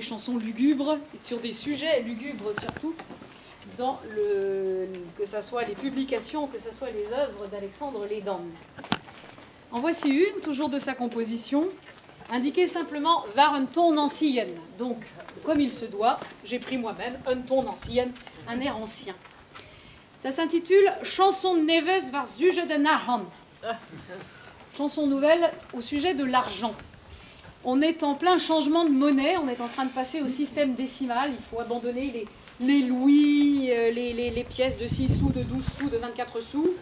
Chansons lugubres, et sur des sujets lugubres surtout, dans le, que ce soit les publications, que ce soit les œuvres d'Alexandre Lédan. En voici une, toujours de sa composition, indiquée simplement Var un ton ancien. Donc, comme il se doit, j'ai pris moi-même un ton ancien, un air ancien. Ça s'intitule Chanson Neves var sujet de Nahan. Chanson nouvelle au sujet de l'argent. On est en plein changement de monnaie, on est en train de passer au système décimal, il faut abandonner les, les louis, les, les, les pièces de 6 sous, de 12 sous, de 24 sous.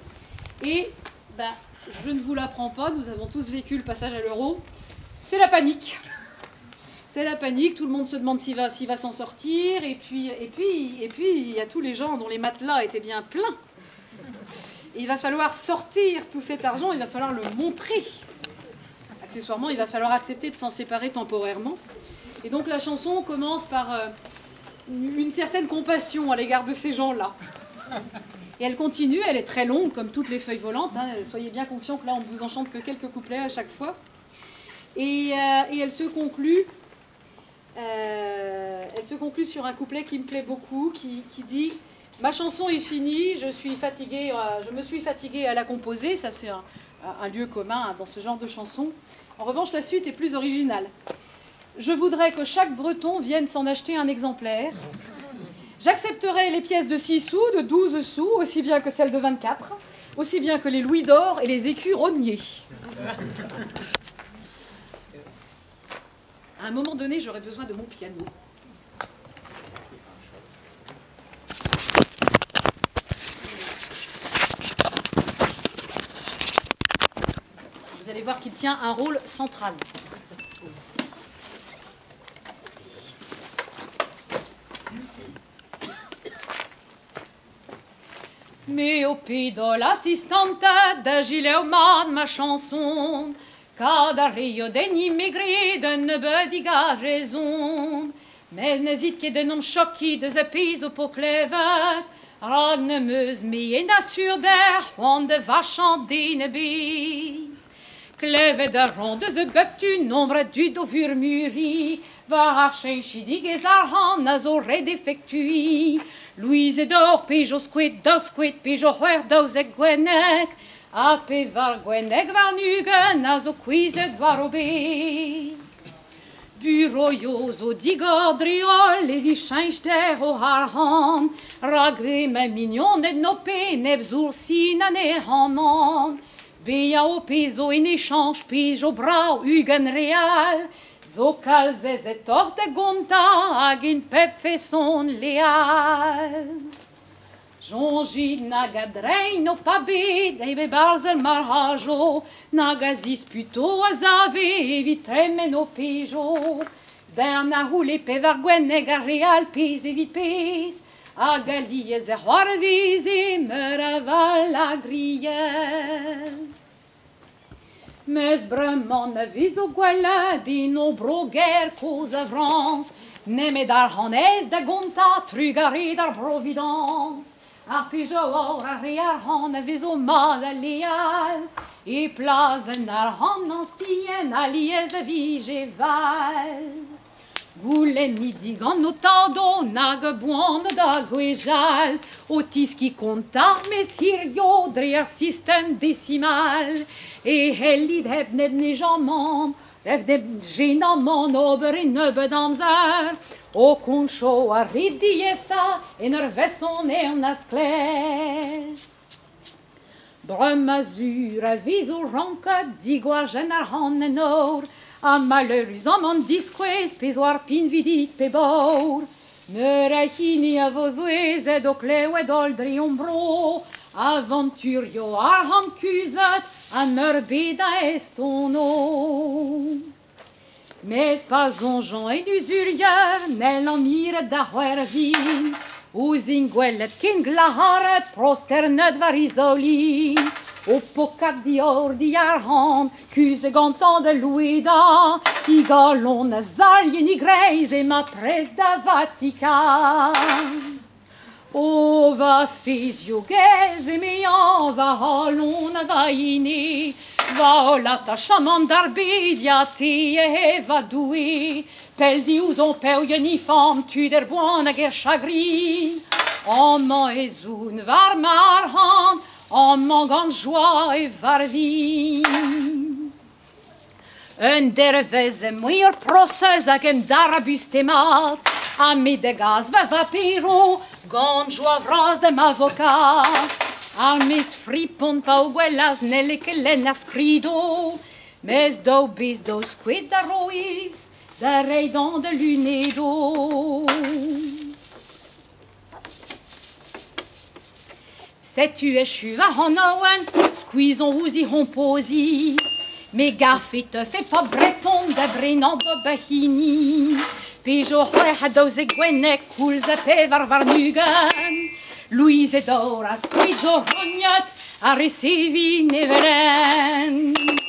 Et ben, je ne vous l'apprends pas, nous avons tous vécu le passage à l'euro. C'est la panique. C'est la panique, tout le monde se demande s'il va, s'il va s'en sortir. Et puis, et, puis, et puis, il y a tous les gens dont les matelas étaient bien pleins. Et il va falloir sortir tout cet argent, il va falloir le montrer. Accessoirement, il va falloir accepter de s'en séparer temporairement. Et donc la chanson commence par une certaine compassion à l'égard de ces gens-là. Et elle continue, elle est très longue, comme toutes les feuilles volantes. Hein. Soyez bien conscients que là, on ne vous en chante que quelques couplets à chaque fois. Et, et elle se conclut. Elle se conclut sur un couplet qui me plaît beaucoup, qui, qui dit Ma chanson est finie, je, suis fatiguée, je me suis fatiguée à la composer. Ça, c'est un, un lieu commun dans ce genre de chanson. En revanche, la suite est plus originale. Je voudrais que chaque Breton vienne s'en acheter un exemplaire. J'accepterai les pièces de 6 sous, de 12 sous, aussi bien que celles de 24, aussi bien que les louis d'or et les écus rognés. À un moment donné, j'aurai besoin de mon piano. Vous allez voir qu'il tient un rôle central. Merci. Me ho pedo l'assistante da gilet ma chanson, Kad ar rio den immigré de ne bediga raison. Met n'hésite ket d'en om choki deus a pezh o po klevet, Rag ne meus me en assur der c'hoant de vachan den ebet. Klevet a ran deus e bep tu nombre a dud o vurmuri, War ar cheñchidigezh ar han a zo ret effectui. Louise d'or pejo skoet daou skoet pejo c'hwec'h daouzek gwenneg, Ha pevar gwenneg warn-ugent a zo kouezhet war o bez. Buroioù zo digor dre-holl evit cheñch der o arc'hant, Rak ve ma mignoned n'ho pe nep soursi na nec'hamant. Bezañ ho pezo en échange pejo brav ugent real, Zo kalz aezetoc'h da gontañ hag en pep feson leal. Soñjit nag a drein ho pa bet ebe barzh ar marc'hajo, nag a zisputo a zave evit tremen ho pejo. Darn a c'houle pevar gwenneg ar real pezh evit pezh, hag alies e c'hoarveze meur a vallagriezh. Mes bremañ na vezo gwelet en hon bro ger kozh a Frañs, nemet arc'hant aes da gontañ trugarez d'ar Providañs. Ar pezh-aour ar re arc'hant a vezo mat ha leal, e plas an arc'hant añsien alies a vije val. Goulennit digant ho tadoù nag a boan da gwechall, o tiskiñ kontañ mes hirio dre ar sistem desimal, e c'hellit hep nep nejamant, hep nep jenamant ober e nebeud amzer, o koncho ar re diaesañ en ur veson eeun ha sklaer. Bremañ sur a vezo ranket digoajenn arc'hant en nor, ha maleüruzamant diskouez pezh oar pinvidik pe baour. Meur a hini a vo souezhet o klevet holl dre hon bro, avanturioù arc'hant kuzhet ha meurbet a estono. Mes pa soñjan en uzulier n'hellan miret da c'hoarzhin, ouzhin gwelet ken glac'haret prosternet war e zaoulin. O pokat dior diarc'hant, kuzhet gantañ da louedañ, e galon a zalh en e greiz emañ prest da Vatikan. O va fezhioù gaezh emezañ, va c'halon ha va ene, Va holl atachamant d'ar bed, ya te eo va Doue. Pell diouzon peoien ifam tud er boan hag er chagrin. Amañ ez oun war ma arc'hant, amañ gant joa e varvin. Un dervezh em boa ur prosez hag em darabuste mat, ha me da gas va vapero gant joa vras d'am avokat. Ar mez fripon pa o gwelas n'helle ket lenn ar skrido, mez daou bez daou skoed da rois da reiñ d'an da lunedo. Setu echu va c'hanaouenn, skuizh on ouzh he c'hompoziñ. Me garfe 'teufe pop breton da brenañ bep a hini. Pezh zo 36 gwenneg koulz ha 24. Louise Dor a skuizh zo rognet a resevin evel-henn.